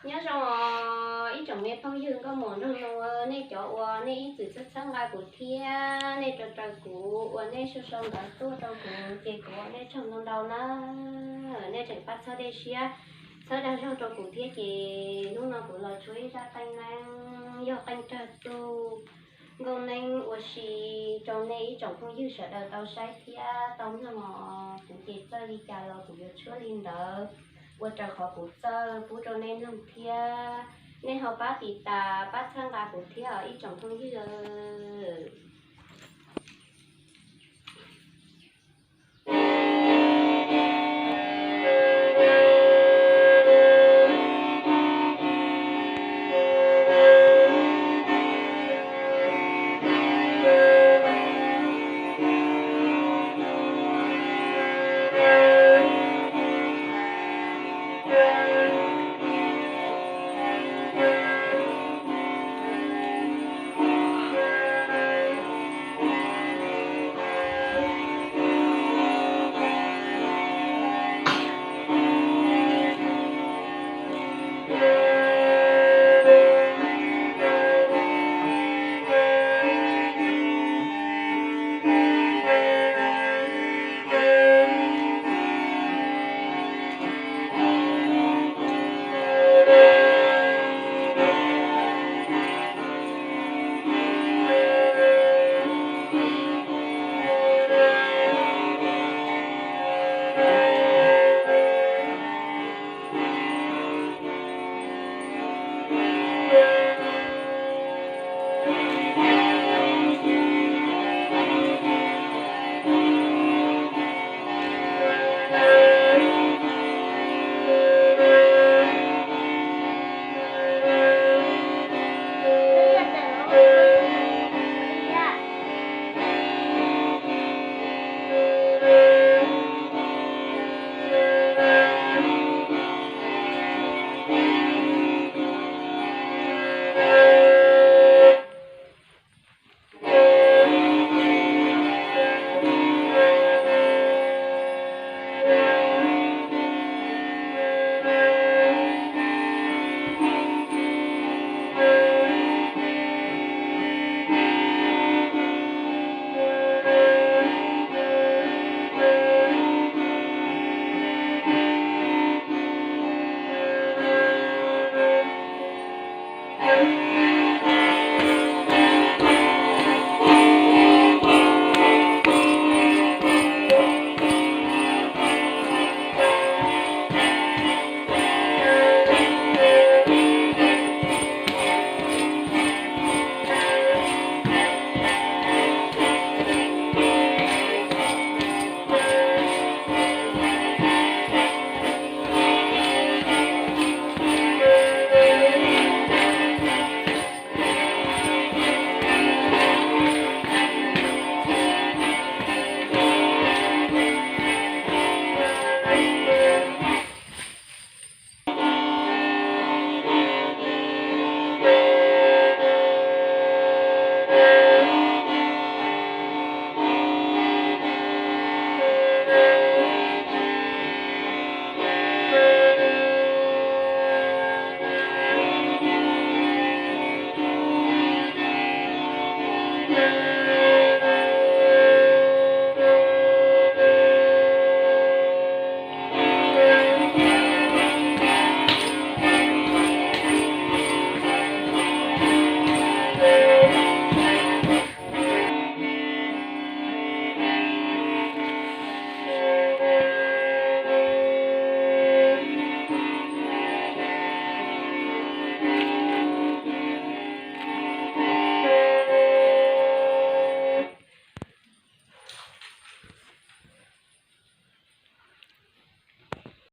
Nyob zoo os ib tsoom me phooj ywg nkauj muam nraug nus, nej cov uas nej ib txwm txhawb txhawb nqa kuv thiab nej raws raws kuv uas nej sau sau ntawv tuaj rau kuv ces kuv ua nej tsaug ntau ntau na. Nej tseem pab txhawb dej siab txhawb dag zog rau kuv thiab ces hnub no kuv los tshuab ib zaj qeej neeb yog qeej rag tug nkauj neeb ua si rau nej ib tsoom phooj ywg sawv daws tau saib thiab tau mloog os. Kuv ces txawj li cas los kuv yuav tshuab li ntawd ua raws qhov kuv txawj pub rau nej mloog thiab. Nej ho pab tiv tas pab txhawb nqa kuv thiab os ib tsoom phooj ywg.